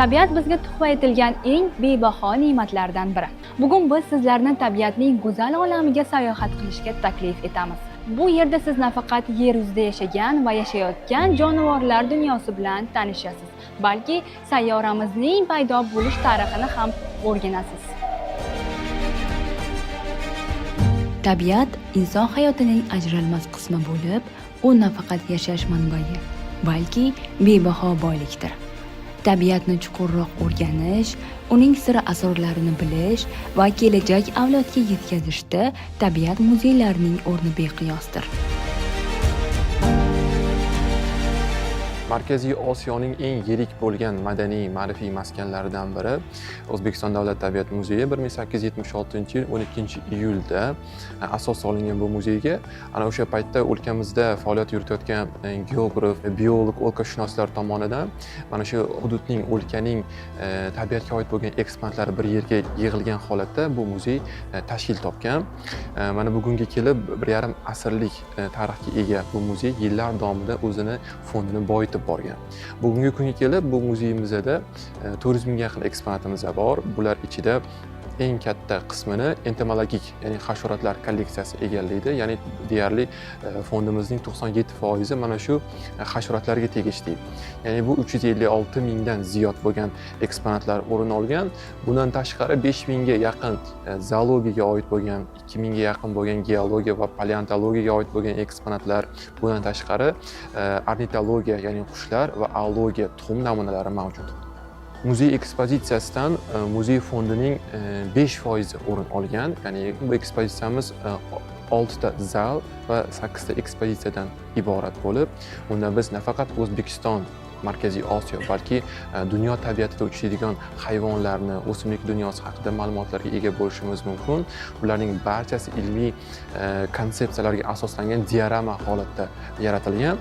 Tabiat bizga tuhfa etilgan eng bebaho ne'matlardan biri. Bugun biz sizlarni tabiatning go'zal olamiga sayohat qilishga taklif etamiz. Bu yerda siz nafaqat yer yuzida yashagan va yashayotgan jonivorlar dunyosi bilan tanishasiz, balki sayyoramizning paydo bo'lish tarixini ham o'rganasiz. Tabiat inson hayotining ajralmas qismi bo'lib, u nafaqat yashash manbai, balki bebaho boylikdir. Tabiatni chuqurroq o'rganish, uning siri asrorlarini bilish va kelajak avlodga yetkazishda tabiat muzeylarining o'rni beqiyosdir. Markaziy Osiyoning eng yirik bo'lgan madaniy ma'rifiy maskanlaridan biri O'zbekiston Davlat tabiat muzeyi 1876-yil 12-iyulda asos solingan. Bu muzeyga ana o'sha paytda o'lkamizda faoliyat yuritayotgan geograf, biolog, o'lkashunoslar tomonidan mana shu hududning, o'lkaning tabiatga oid bo'lgan eksponatlari bir yerga yig'ilgan holatda bu muzey tashkil topgan. Mana bugunga kelib 1,5 asrlik tarixga ega bu muzey yillar davomida o'zini fondini boyitib borgan. Bugungi kunga kelib bu muzeyimizda 400 mingga yaqin eksponatimiz bor. Bular ichida eng katta qismini entomologik, ya'ni hasharotlar kolleksiyasi egallaydi. Ya'ni deyarli fondimizning 97% mana shu hasharotlarga tegishli. Ya'ni bu 356 mingdan ziyod bo'lgan eksponatlar o'rin olgan. Bundan tashqari 5 mingga yaqin zoologiyaga oid bo'lgan, 2 mingga yaqin bo'lgan geologiya va paleontologiyaga oid bo'lgan eksponatlar, bundan tashqari ornitologiya, ya'ni qushlar va ologiya tuxum namunalari mavjud. Muzey ekspozitsiyasidan muzey fondining 5% o'rin olgan. Ya'ni bu ekspozitsiyamiz 6 ta zal va 8 ta ekspozitsiyadan iborat bo'lib, unda biz nafaqat O'zbekiston, Markaziy Osiyo, balki dunyo tabiatida uchraydigan hayvonlarni, o'simlik dunyosi haqida ma'lumotlarga ega bo'lishimiz mumkin. Ularning barchasi ilmiy konsepsiyalarga asoslangan diorama holatda yaratilgan.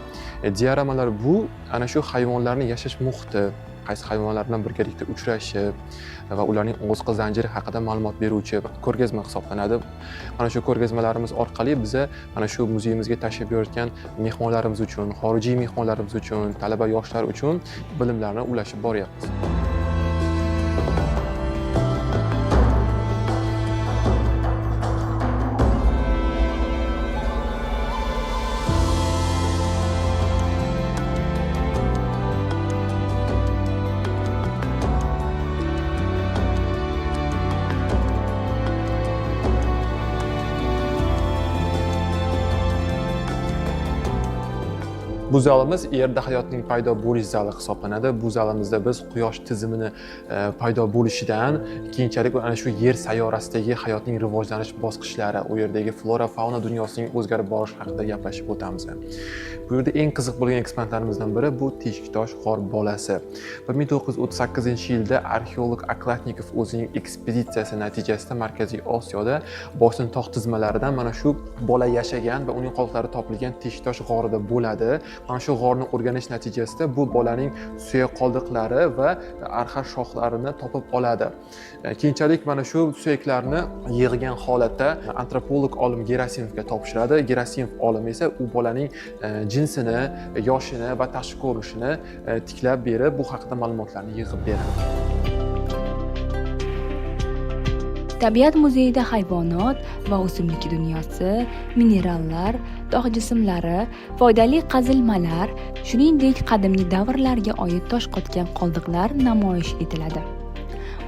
Dioramalar bu ana shu hayvonlarning yashash muhiti, qaysi hayvonlar bilan birgalikda uchrashi va ularning oziqa zanjiri haqida ma'lumot beruvchi ko'rgazma hisoblanadi. Mana shu ko'rgazmalarimiz orqali biza mana shu muzeyimizga tashrif buyurayotgan mehmonlarimiz uchun, xorijiy mehmonlarimiz uchun, talaba yoshlar uchun bilimlarni ulashib boryapmiz. Bu zalimiz Yerda hayotning paydo bo'lish zali hisoblanadi. Bu zalimizda biz quyosh tizimini paydo bo'lishidan keyinchalik ana shu Yer sayyorasidagi hayotning rivojlanish bosqichlari, u yerdagi flora fauna dunyosining o'zgarib borishi haqida gaplashib o'tamiz. Bu yerda eng qiziq bo'lgan eksponatlarimizdan biri bu teshiktosh g'or bolasi. 1938-yilda arxeolog Aklatnikov o'zining ekspeditsiyasi natijasida Markaziy Osiyoda Bosin tog' tizmalaridan mana shu bola yashagan va uning qoldiqlari topilgan teshiktosh g'orida bo'ladi. Mana shu g'orni o'rganish natijasida bu bolaning suyak qoldiqlari va arxar shoxlarini topib oladi. Keyinchalik mana shu suyaklarni yig'gan holatda antropolog olim Gerasimovga topshiradi. Gerasimov olim esa u bolaning jinsini, yoshini va tashqi ko'rinishini tiklab berib, bu haqida ma'lumotlarni yig'ib beradi. Tabiat muzeyida hayvonot va o'simlik dunyosi, minerallar, tog' jismlari, foydali qazilmalar, shuningdek qadimgi davrlarga oid toshqotgan qoldiqlar namoyish etiladi.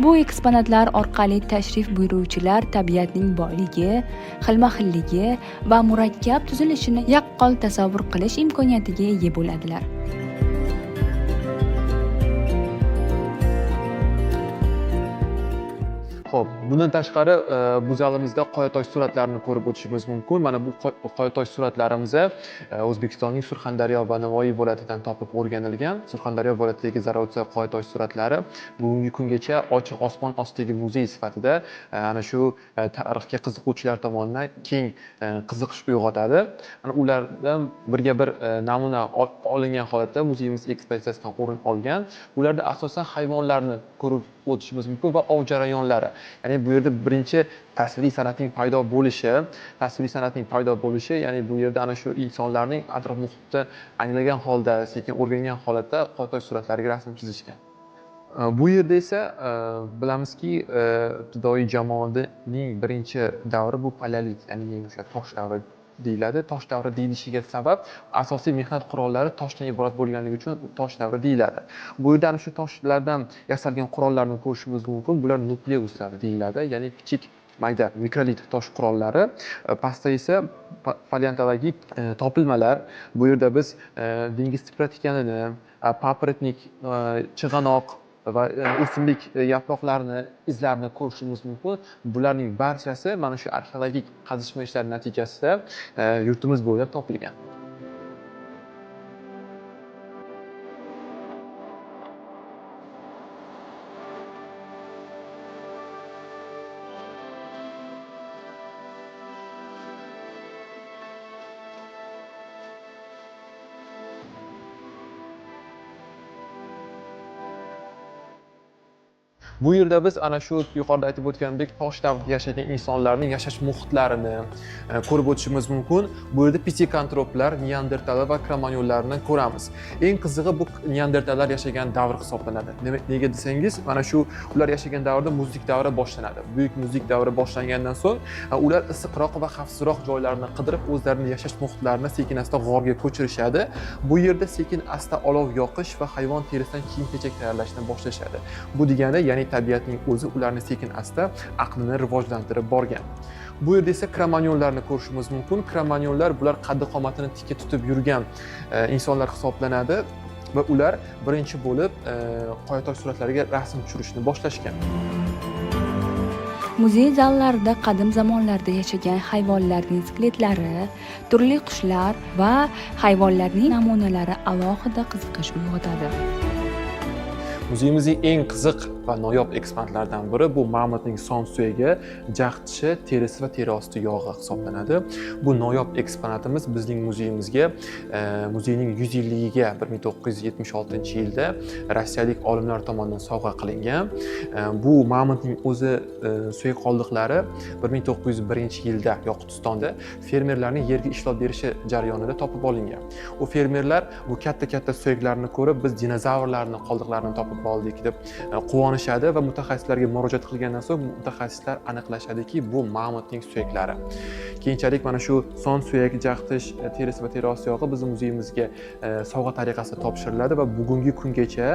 Bu eksponatlar orqali tashrif buyuruvchilar tabiatning boyligi, xilma-xilligi va murakkab tuzilishini yaqqol tasavvur qilish imkoniyatiga ega bo'ladilar. Xo'p, bundan tashqari bu zalimizda qoyatosh suratlarini ko'rib o'tishimiz mumkin. Mana bu qoyatosh suratlarimiz O'zbekistonning Surxondaryo va Navoiy viloyatidan topib o'rganilgan. Surxondaryo viloyatidagi Zarovtsa qoyatosh suratlari bugungi kungacha ochiq osmon ostidagi muzey sifatida ana shu tarixga qiziquvchilar tomonidan keng qiziqish uyg'otadi. Ana ulardan birga bir namuna olingan holatda muzeyimiz ekspozitsiyasidan o'rin olgan. Ularda asosan hayvonlarni ko'rib o'tishimiz mumkin va ov jarayonlari. Ya'ni bu yerda birinchi tasviriy san'atning paydo bo'lishi, tasviriy san'atning paydo bo'lishi, ya'ni bu yerda ana shu insonlarning atrof muhitni anglagan holda, sekin o'rgangan holatda qoyatosh suratlariga rasm chizishgan. Bu yerda esa bilamizki, ibtidoiy jamoatning birinchi davri bu paleolit, ya'ni o'sha tosh davri deyiladi. Tosh davri deyilishiga sabab asosiy mehnat qurollari toshdan iborat bo'lganligi uchun tosh davri deyiladi. Bu yerda ana shu toshlardan yasalgan qurollarni ko'rishimiz mumkin. Bular nukleuslar deyiladi, ya'ni kichik mayda mikrolit tosh qurollari. Pastda esa paleontologik topilmalar. Bu yerda biz dengiz tipratikanini, paprotnik, chig'anoq va o'simlik yaproqlarini izlarini ko'rishimiz mumkin. Bularning barchasi mana shu arxeologik qazishma ishlari natijasida yurtimiz bo'ylab topilgan. Bu yerda biz ana shu yuqorida aytib o'tganimdek tosh davrida yashagan insonlarning yashash muhitlarini ko'rib o'tishimiz mumkin. Bu yerda pitekantroplar, neandertallar va kromanyonlarni ko'ramiz. Eng qizig'i bu neandertallar yashagan davr hisoblanadi. Nega desangiz, mana shu ular yashagan davrda muzlik davri boshlanadi. Buyuk muzlik davri boshlangandan so'ng ular issiqroq va xavfsizroq joylarni qidirib, o'zlarining yashash muhitlarini sekin asta g'orga ko'chirishadi. Bu yerda sekin asta olov yoqish va hayvon terisidan kiyim-kechak tayyorlashni boshlashadi. Bu degani, ya'ni tabiatning o'zi ularni sekin asta aqlini rivojlantirib borgan. Bu yerda esa kromanyonlarni ko'rishimiz mumkin. Kromanyonlar bular qaddi qomatini tikka tutib yurgan insonlar hisoblanadi va ular birinchi bo'lib qoyatosh suratlariga rasm tushirishni boshlashgan. Muzey zallarida qadim zamonlarda yashagan hayvonlarning skeletlari, turli qushlar va hayvonlarning namunalari alohida qiziqish uyg'otadi. Muzeyimizning eng qiziq va noyob eksponatlaridan biri bu mamutning son suyagi, jag' tishi, terisi va teri osti yog'i hisoblanadi. Bu noyob eksponatimiz bizning muzeyimizga muzeyning 100 yilligiga 1976-yilda rossiyalik olimlar tomonidan sovg'a qilingan. Bu mamutning o'zi suyak qoldiqlari 1901-yilda Yoqutistonda fermerlarning yerga ishlov berishi jarayonida topib olingan. U fermerlar bu katta-katta suyaklarni ko'rib, biz dinozavrlarning qoldiqlarini topib oldik deb quvonishadi va mutaxassislarga murojaat qilgandan so'ng mutaxassislar aniqlashadiki, bu mamutning suyaklari. Keyinchalik mana shu son suyak, jag' tish, terisi va teri osti yog'i bizning muzeyimizga sovg'a tariqasida topshiriladi va bugungi kungacha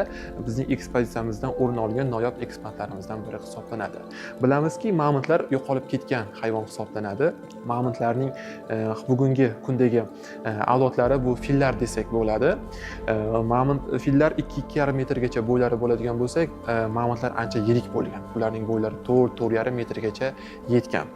bizning ekspozitsiyamizdan o'rin olgan noyob eksponatlarimizdan biri hisoblanadi. Bilamizki, mamutlar yo'qolib ketgan hayvon hisoblanadi. Mamutlarning bugungi kundagi avlodlari bu fillar desak bo'ladi. Mamut fillar 2-2,5 metrgacha bo'ylari bo'ladigan bo'lsak, mamutlar ancha yirik bo'lgan. Ularning bo'ylari 4-4,5 metrgacha yetgan.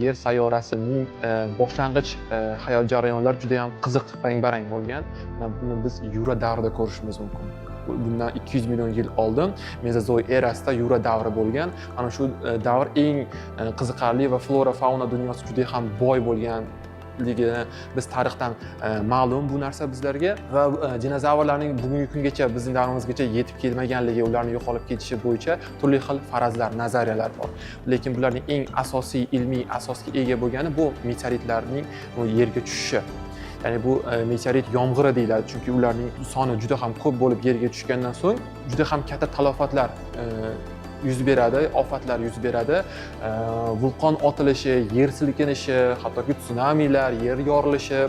Yer sayyorasining boshlang'ich hayot jarayonlari juda ham qiziq, rang-barang bo'lgan. Buni biz Yura davrida ko'rishimiz mumkin. Bundan 200 million yil oldin Mezozoy erasida Yura davri bo'lgan. Ana shu davr eng qiziqarli va flora fauna dunyosi juda ham boy bo'lganligini biz tarixdan ma'lum bu narsa bizlarga va dinozavrlarning bugungi kungacha bizning davrimizgacha yetib kelmaganligi, ularning yo'qolib ketishi bo'yicha turli xil farazlar, nazariyalar bor. Lekin bularning eng asosiy ilmiy asosga ega bo'lgani bu meteoritlarning yerga tushishi. Ya'ni bu meteorit yomg'iri deyiladi, chunki ularning soni juda ham ko'p bo'lib yerga tushgandan so'ng juda ham katta talofatlar yuz beradi, ofatlar yuz beradi. Vulqon otilishi, yer silkinishi, hattoki tsunamilar, yer yorilishi,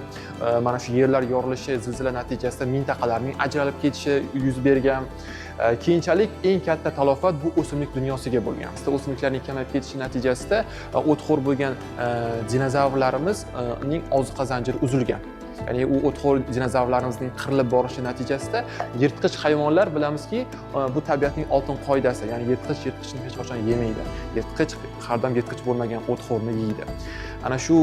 mana shu yerlar yorilishi, zilzila natijasida mintaqalarning ajralib ketishi yuz bergan. Keyinchalik eng katta talofat bu o'simlik dunyosiga bo'lgan. O'simliklarning kamayib ketishi natijasida o'txo'r bo'lgan dinozavrlarimizning oziqa zanjiri uzilgan. Ya'ni u o'txo'r dinozavrlarimizning qirilib borishi natijasida yirtqich hayvonlar, bilamizki, bu tabiatning oltin qoidasi, ya'ni yirtqich yirtqichni hech qachon yemaydi. Yirtqich har doim yirtqich bo'lmagan o'txo'rni yeydi. Ana shu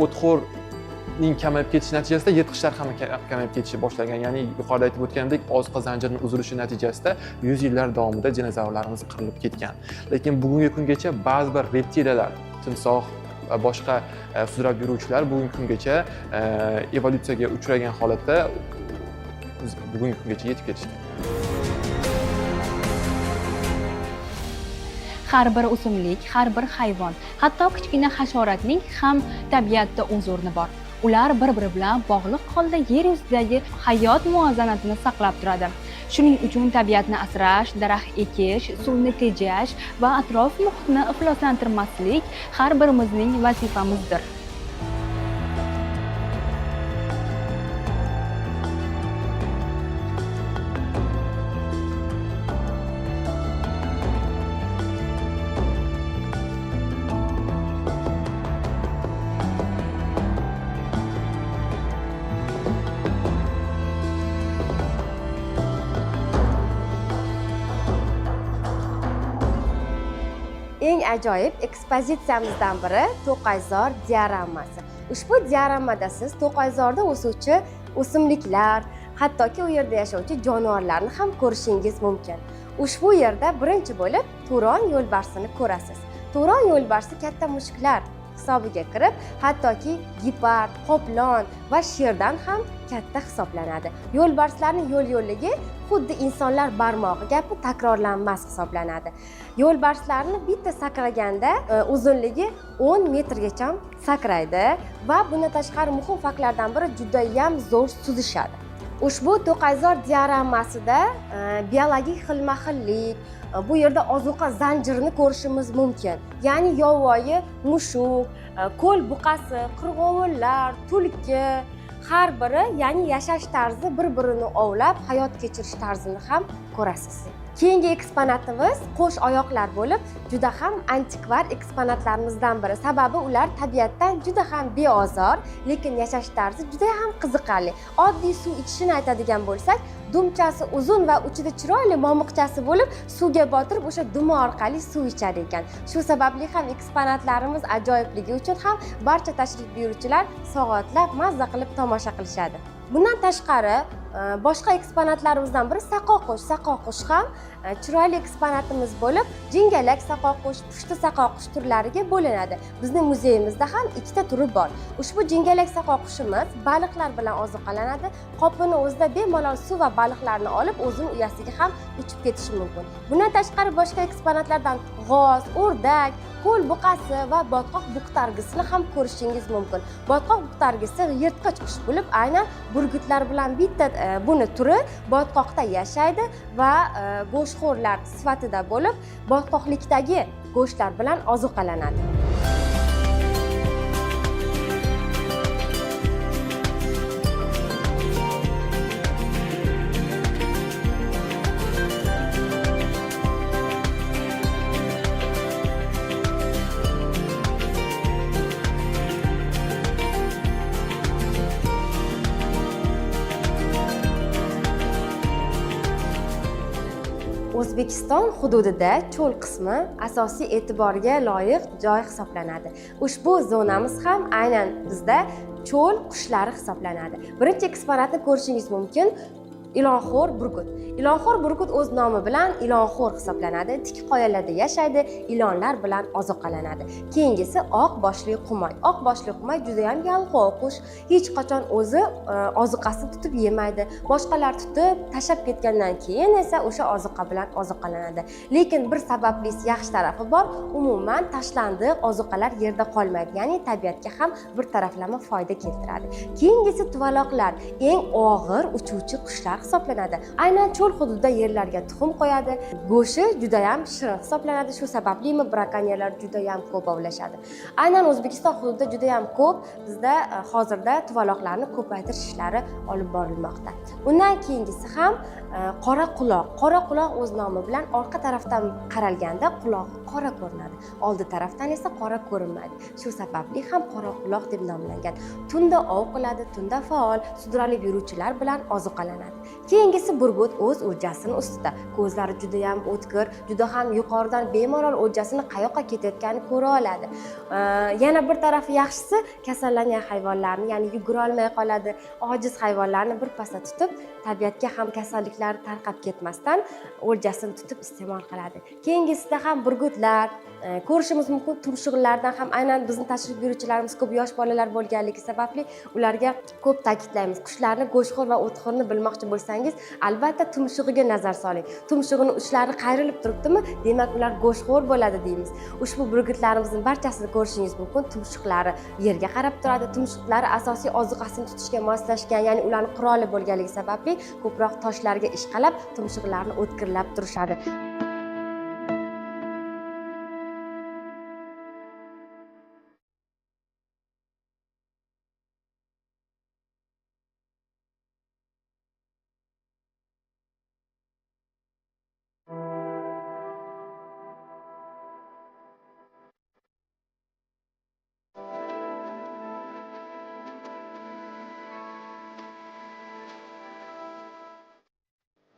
o'txo'rning kamayib ketishi natijasida yirtqichlar ham kamayib ketishi boshlagan. Ya'ni yuqorida aytib o'tganimdek, oziqa zanjirining uzilishi natijasida 100 yillar davomida dinozavrlarimiz qirilib ketgan. Lekin bugungi kungacha ba'zi bir reptiliyalar, timsoh, boshqa sudrab yuruvchilar bugungi kungacha evolyutsiyaga uchragan holatda bugungi kungacha yetib ketishgan. Har bir o'simlik, har bir hayvon, hatto kichkina hasharotning ham tabiatda o'z o'rni bor. Ular bir-biri bilan bog'liq holda yer yuzidagi hayot muvozanatini saqlab turadi. Shuning uchun tabiatni asrash, daraxt ekish, suvni tejash va atrof muhitni ifloslantirmaslik har birimizning vazifamizdir. Eng ajoyib ekspozitsiyamizdan biri to'qayzor dioramasi. Ushbu dioramada siz to'qayzorda o'suvchi o'simliklar, hattoki u yerda yashovchi jonivorlarni ham ko'rishingiz mumkin. Ushbu yerda birinchi bo'lib Turon yo'lbarsini ko'rasiz. Turon yo'lbarsi katta mushuklar hisobiga kirib, hattoki gepard, qoplon va sherdan ham katta hisoblanadi. Yo'lbarslarning yo'l-yo'lligi xuddi insonlar barmog'i gapi takrorlanmas hisoblanadi. Yo'lbarslarni bitta sakraganda uzunligi 10 metrgacha sakraydi va bundan tashqari muhim faktlardan biri juda ham zo'r suzishadi. Ushbu to'qayzor dioramasida biologik xilma-xillik, bu yerda ozuqa zanjirini ko'rishimiz mumkin. Ya'ni yovvoyi mushuk, ko'l buqasi, qirg'ovullar, tulki, har biri, ya'ni yashash tarzi bir-birini ovlab hayot kechirish tarzini ham ko'rasiz. Keyingi eksponatimiz qo'sh oyoqlar bo'lib, juda ham antikvar eksponatlarimizdan biri. Sababi ular tabiatdan juda ham beozor, lekin yashash tarzi juda ham qiziqarli. Oddiy suv ichishini aytadigan bo'lsak, dumchasi uzun va uchida chiroyli momiqchasi bo'lib, suvga botirib o'sha dumi orqali suv ichar ekan. Shu sababli ham eksponatlarimiz ajoyibligi uchun ham barcha tashrif buyuruvchilar soatlab mazza qilib tomosha qilishadi. Bundan tashqari boshqa eksponatlarimizdan biri saqoqush. Saqoqush ham chiroyli eksponatimiz bo'lib, jingalak saqoqush, pushti saqoqush turlariga bo'linadi. Bizning muzeyimizda ham ikkita turi bor. Ushbu jingalak saqoqushimiz baliqlar bilan oziqlanadi. Qopini o'zida bemalol suv va baliqlarni olib, o'zining uyasiga ham uchib ketishi mumkin. Bundan tashqari boshqa eksponatlardan g'oz, o'rdak, ko'l buqasi va botqoq buqtargisini ham ko'rishingiz mumkin. Botqoq buqtargisi yirtqich qush bo'lib, aynan burgutlar bilan bitta buni turi botqoqda yashaydi va go'shtxo'rlar sifatida bo'lib, botqoqlikdagi go'shtlar bilan ozuqalanadi. O'zbekiston hududida cho'l qismi asosiy e'tiborga loyiq joy hisoblanadi. Ushbu zonamiz ham aynan bizda cho'l qushlari hisoblanadi. Birinchi eksponatni ko'rishingiz mumkin. Ilonxo'r burgut. Ilonxo'r burgut o'z nomi bilan ilonxo'r hisoblanadi. Tik qoyalarda yashaydi, ilonlar bilan oziqlanadi. Keyingisi oq boshli qumoy. Oq boshli qumoy juda ham yalqov qush. Hech qachon o'zi oziqasini tutib yemaydi. Boshqalar tutib tashlab ketgandan keyin esa o'sha oziqa bilan oziqlanadi. Lekin bir sababli yaxshi tarafi bor, umuman tashlandiq oziqalar yerda qolmaydi. Ya'ni tabiatga ham bir taraflama foyda keltiradi. Keyingisi tuvaloqlar, eng og'ir uchuvchi qushlar hisoblanadi. Aynan cho'l hududida yerlarga tuxum qo'yadi. Go'shti juda ham shirin hisoblanadi. Shu sabablimi brakonyerlar juda ham ko'p ovlashadi. Aynan O'zbekiston hududida juda ham ko'p bizda hozirda tuvaloqlarni ko'paytirish ishlari olib borilmoqda. Undan keyingisi ham qora quloq. Qora quloq o'z nomi bilan orqa tarafdan qaralganda qulog'i qora ko'rinadi. Oldi tarafdan esa qora ko'rinmaydi. Shu sababli ham qora quloq deb nomlangan. Tunda ov qiladi, tunda faol, sudralib yuruvchilar bilan oziqlanadi. Keyingisi burgut o'z o'ljasini ustida. Ko'zlari juda ham o'tkir, juda ham yuqoridan bemalol o'ljasini qayoqqa ketayotganini ko'ra oladi. Yana bir tarafi yaxshisi, kasallangan hayvonlarni, ya'ni yugura olmay qoladi, ojiz hayvonlarni bir pasda tutib, tabiatga ham kasalliklar tarqab ketmasdan o'ljasini tutib iste'mol qiladi. Keyingisida ham burgutlar ko'rishimiz mumkin. Tumshuqlardan ham aynan bizni tashrif buyuruvchilarimiz ko'p yosh bolalar bo'lganligi sababli ularga ko'p ta'kidlaymiz. Qushlarni go'shtxo'r va o'txo'rni bilmoqchi bo'lsangiz, albatta tumshug'iga nazar soling. Tumshug'ini uchlari qayrilib turibdimi, demak ular go'shtxo'r bo'ladi deymiz. Ushbu burgutlarimizning barchasini ko'rishingiz mumkin. Tumshuqlari yerga qarab turadi. Tumshuqlari asosiy ozuqasini tutishga moslashgan, ya'ni ularning quroli bo'lganligi sababli ko'proq toshlarga ishqalab, tumshuqlarini o'tkirlab turishadi.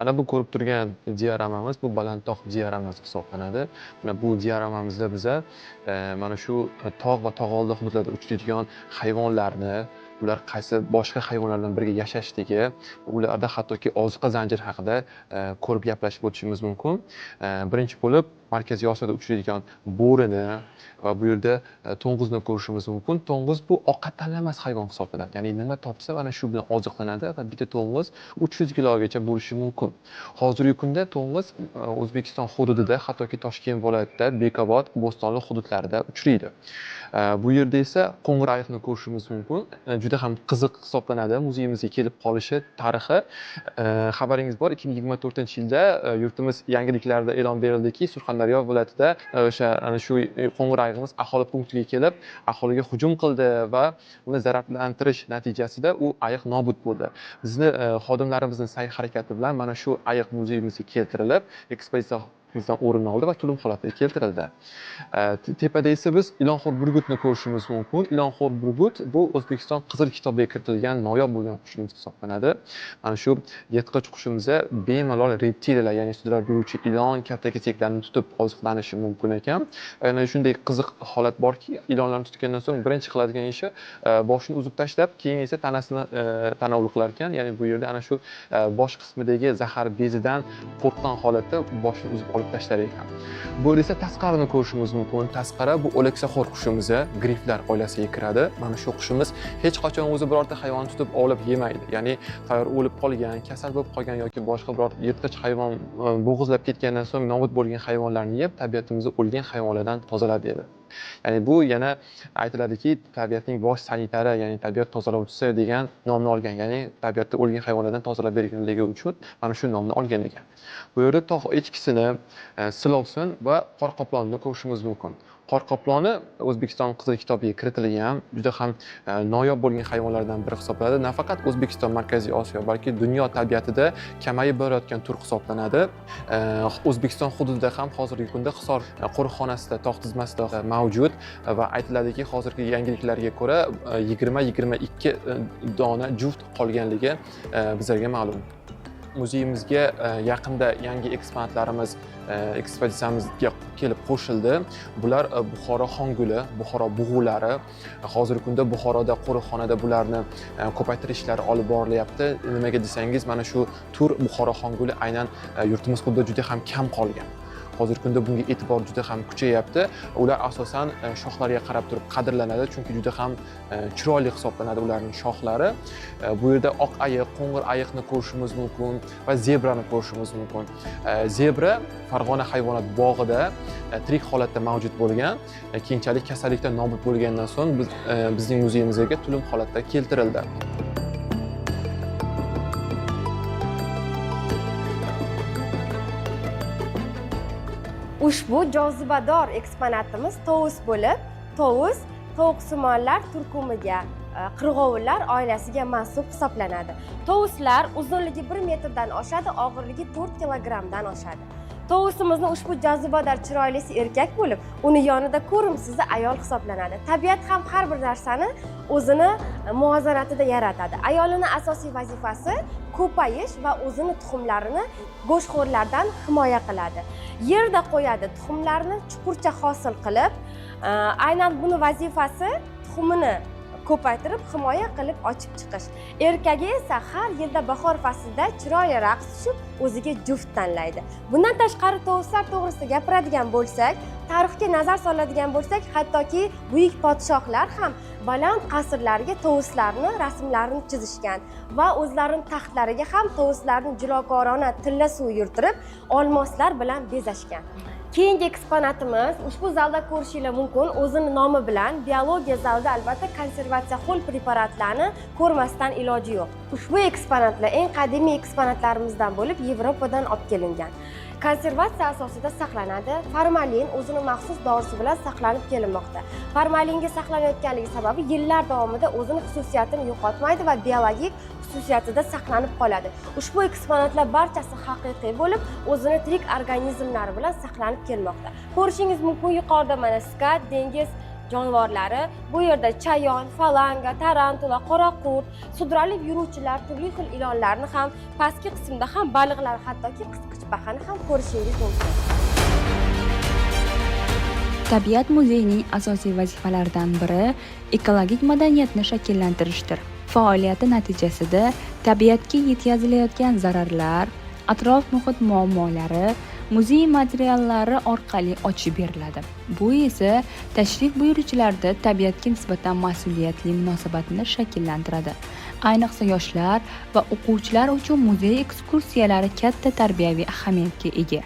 Ana bu ko'rib turgan dioramamiz bu balandtog' dioramasi hisoblanadi. Mana bu dioramamizda biza mana shu tog' va tog' oldi hududlarda uchraydigan hayvonlarni, ular qaysi boshqa hayvonlar bilan birga yashashligi, ularda hattoki oziqa zanjiri haqida ko'rib gaplashib o'tishimiz mumkin. Birinchi bo'lib Markaziy Osiyoda uchraydigan bo'rini va bu yerda to'ng'izni ko'rishimiz mumkin. To'ng'iz bu ovqat tanlamas hayvon hisoblanadi. Ya'ni nima topsa mana shu bilan oziqlanadi va bitta to'ng'iz 300 kilogacha bo'lishi mumkin. Hozirgi kunda to'ng'iz O'zbekiston hududida, hattoki Toshkent viloyatida, Bekobod, Bo'stonliq hududlarida uchraydi. Bu yerda esa qo'ng'ir ayiqni ko'rishimiz mumkin. Juda ham qiziq hisoblanadi muzeyimizga kelib qolishi tarixi. Xabaringiz bor, 2024-yilda yurtimiz yangiliklarida e'lon berildiki, Surxondaryo viloyatida o'sha ana shu qo'ng'ir ayiqimiz aholi punktiga kelib, aholiga hujum qildi va uni zararlantirish natijasida u ayiq nobud bo'ldi. Bizni xodimlarimizning sa'y harakati bilan mana shu ayiq muzeyimizga keltirilib, ekspozitsiya bizdan o'rin oldi va tulum holatiga keltirildi. Tepada esa biz ilonxo'r burgutni ko'rishimiz mumkin. Ilonxo'r burgut bu O'zbekiston Qizil kitobiga kiritilgan noyob bo'lgan qushimiz hisoblanadi. Mana shu yirtqich qushimiz bemalol reptiliyalar, ya'ni sudrab yuruvchi ilon, katta keseklarni tutib oziqlanishi mumkin ekan. Ana shunday qiziq holat borki, ilonlarni tutgandan so'ng birinchi qiladigan ishi boshini uzib tashlab, keyin esa tanasini tanovul qilar ekan. Ya'ni bu yerda ana shu bosh qismidagi zahar bezidan qo'rqqan holatda boshini uzib olib tashlar ekan. Bu yerda esa tasqarini ko'rishimiz mumkin. Tasqara bu o'laksaxo'r qushimiz, griflar oilasiga kiradi. Mana shu qushimiz hech qachon o'zi birorta hayvonni tutib ovlab yemaydi. Ya'ni tayyor o'lib qolgan, kasal bo'lib qolgan yoki boshqa biror yirtqich hayvon bo'g'izlab ketgandan so'ng nobud bo'lgan hayvonlarni yeb, tabiatimizni o'lgan hayvonlardan tozalab beradi. Ya'ni bu yana aytiladiki, tabiatning bosh sanitari, ya'ni tabiat tozalovchisi degan nomni olgan, ya'ni tabiatda o'lgan hayvonlardan tozalab berganligi uchun mana shu nomni olgan ekan. Bu yerda tog' echkisini, silovsin va qor qoplonini ko'rishimiz mumkin. Qor qoploni O'zbekiston Qizil kitobiga kiritilgan, juda ham noyob bo'lgan hayvonlardan biri hisoblanadi. Nafaqat O'zbekiston, Markaziy Osiyo, balki dunyo tabiatida kamayib borayotgan tur hisoblanadi. O'zbekiston hududida ham hozirgi kunda Hisor qo'riqxonasida, tog' tizmasida mavjud va aytiladiki, hozirgi yangiliklarga ko'ra 20-22 dona juft qolganligi bizlarga ma'lum. Muzeyimizga yaqinda yangi eksponatlarimiz ekspozitsiyamizga kelib qo'shildi. Bular Buxoro xonguli, Buxoro bug'ulari. Hozirgi kunda Buxoroda qo'riqxonada bularni ko'paytirish ishlari olib borilyapti. Nimaga desangiz, mana shu tur Buxoro xonguli aynan yurtimiz hududida juda ham kam qolgan. Hozirgi kunda bunga e'tibor juda ham kuchayapti. Ular asosan shoxlariga qarab turib qadrlanadi, chunki juda ham chiroyli hisoblanadi ularning shoxlari. Bu yerda oq ayiq, qo'ng'ir ayiqni ko'rishimiz mumkin va zebrani ko'rishimiz mumkin. Zebra Farg'ona hayvonot bog'ida tirik holatda mavjud bo'lgan, keyinchalik kasallikdan nobud bo'lgandan so'ng bizning muzeyimizga tulum holatda keltirildi. Ushbu jozibador eksponatimiz tovus bo'lib, tovus tovuqsimonlar turkumiga, qirg'ovullar oilasiga mansub hisoblanadi. Tovuslar uzunligi 1 metrdan oshadi, og'irligi 4 kilogrammdan oshadi. Tovusimizni ushbu jozibador chiroylisi erkak bo'lib, uni yonida ko'rimsizi ayol hisoblanadi. Tabiat ham har bir narsani o'zini muvozanatida yaratadi. Ayolini asosiy vazifasi ko'payish va o'zini tuxumlarini go'shtxo'rlardan himoya qiladi. Yerda qo'yadi tuxumlarni chuqurcha hosil qilib, aynan buni vazifasi tuxumini ko'paytirib, himoya qilib ochib chiqish. Erkagi esa har yilda bahor faslida chiroyli raqs tushib, o'ziga juft tanlaydi. Bundan tashqari tovuslar to'g'risida gapiradigan bo'lsak, tarixga nazar soladigan bo'lsak, hattoki buyuk podshohlar ham baland qasrlarga tovuslarni rasmlarini chizishgan va o'zlarining taxtlariga ham tovuslarni jilokorona tilla suvi yurtirib, olmoslar bilan bezashgan. Keyingi eksponatimiz ushbu zalda ko'rishinglar mumkin, o'zini nomi bilan biologiya zalida albatta konservatsiya ho'l preparatlarni ko'rmasdan iloji yo'q. Ushbu eksponatlar eng qadimiy eksponatlarimizdan bo'lib, Yevropadan olib kelingan. Konservatsiya asosida saqlanadi. Formalin o'zini maxsus dorisi bilan saqlanib kelinmoqda. Formalinga saqlanayotganligi sababi yillar davomida o'zini xususiyatini yo'qotmaydi va biologik xususiyatida saqlanib qoladi. Ushbu eksponatlar barchasi haqiqiy bo'lib, o'zini tirik organizmlari bilan saqlanib kelmoqda. Ko'rishingiz mumkin, yuqorida mana skat, dengiz jonivorlari, bu yerda chayon, falanga, tarantula, qoraqurt, sudralib yuruvchilar, turli xil ilonlarni ham, pastki qismda ham baliqlar, hattoki qisqichbaqani ham ko'rishingiz mumkin. Tabiat muzeyining asosiy vazifalaridan biri ekologik madaniyatni shakllantirishdir. Faoliyati natijasida tabiatga yetkazilayotgan zararlar, atrof-muhit muammolari muzey materiallari orqali ochib beriladi. Bu esa tashrif buyuruvchilarda tabiatga nisbatan mas'uliyatli munosabatni shakllantiradi. Ayniqsa yoshlar va o'quvchilar uchun muzey ekskursiyalari katta tarbiyaviy ahamiyatga ega.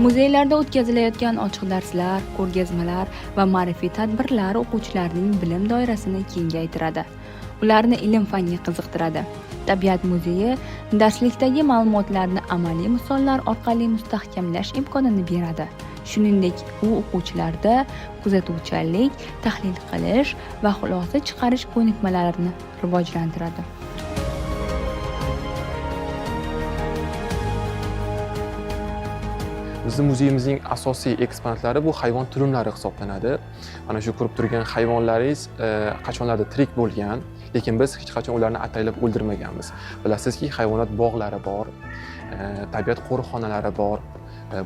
Muzeylarda o'tkazilayotgan ochiq darslar, ko'rgazmalar va ma'rifiy tadbirlar o'quvchilarning bilim doirasini kengaytiradi. Ularni ilm-fanga qiziqtiradi. Tabiat muzeyi darslikdagi ma'lumotlarni amaliy misollar orqali mustahkamlash imkonini beradi. Shuningdek, u o'quvchilarda kuzatuvchanlik, tahlil qilish va xulosa chiqarish ko'nikmalarini rivojlantiradi. Bizning muzeyimizning asosiy eksponatlari bu hayvon tulumlari hisoblanadi. Mana shu ko'rib turgan hayvonlaringiz qachonlardir tirik bo'lgan, lekin biz hech qachon ularni ataylab o'ldirmaganmiz. Bilasizki, hayvonot bog'lari bor, tabiat qo'riqxonalari bor,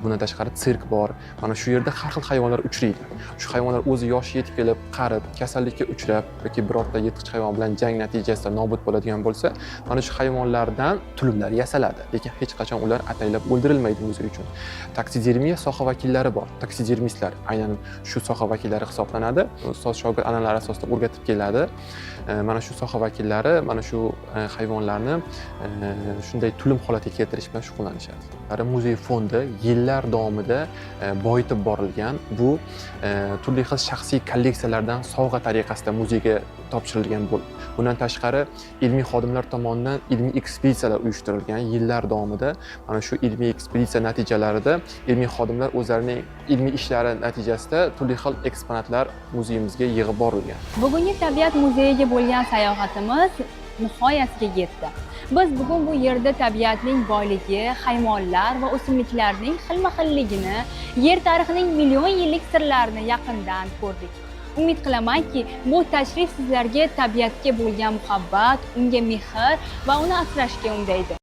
bundan tashqari sirk bor. Mana shu yerda har xil hayvonlar uchraydi. Shu hayvonlar o'zi yoshi yetib kelib, qarib, kasallikka uchrab yoki birorta yirtqich hayvon bilan jang natijasida nobud bo'ladigan bo'lsa, mana shu hayvonlardan tulumlar yasaladi. Lekin hech qachon ular ataylab o'ldirilmaydi muzey uchun. Taksidermiya soha vakillari bor. Taksidermistlar aynan shu soha vakillari hisoblanadi. Ustoz shogird an'analar asosida o'rgatib keladi. Mana shu soha vakillari mana shu hayvonlarni shunday tulum holatiga keltirish bilan shug'ullanishadi. Muzey fondi yillar davomida boyitib borilgan. Bu turli xil shaxsiy kolleksiyalardan sovg'a tariqasida muzeyga topshirilgan bo'lib, bundan tashqari ilmiy xodimlar tomonidan ilmiy ekspeditsiyalar uyushtirilgan yillar davomida. Mana shu ilmiy ekspeditsiya natijalarida ilmiy xodimlar o'zlarining ilmiy ishlari natijasida turli xil eksponatlar muzeyimizga yig'ib borilgan. Bugungi tabiat muzeyiga bo'lgan sayohatimiz nihoyasiga yetdi. Biz bugun bu yerda tabiatning boyligi, hayvonlar va o'simliklarning xilma-xilligini, yer tarixining million yillik sirlarini yaqindan ko'rdik. Umid qilamanki, bu tashrif sizlarga tabiatga bo'lgan muhabbat, unga mehr va uni asrashga undaydi.